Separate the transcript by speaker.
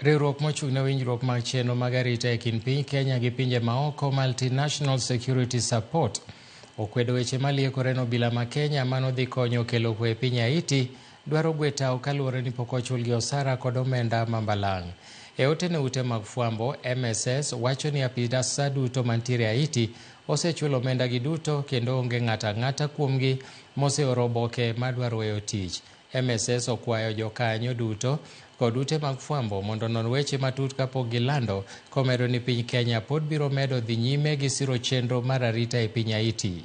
Speaker 1: Riwruok mochung' ne winjruok mag chenro mag arita e kind piny Kenya gi pinje maoko, Multinational Security Support, okwedo weche maliekore ni obila ma Kenya manodhi konyo kelo kwe e piny Haiti dwaro gwe tao kaluwore ni pok ochulgi osara kod omenda ma mbalang'. E ote ne ute mag fwambo, MSS wacho ni apisa duto mantiere Haiti osechulo omenda gi duto kendo onge ng'ato ang'ata kuomgi moseoro oboke madwaro weyo tich. MSS okwayo jokanyo duto kod ute mag fwambo mondo onon weche matut kapok gilando, komedo ni piny Kenya pod biro medo dhi nyime gi siro chenro mar arita e piny Haiti.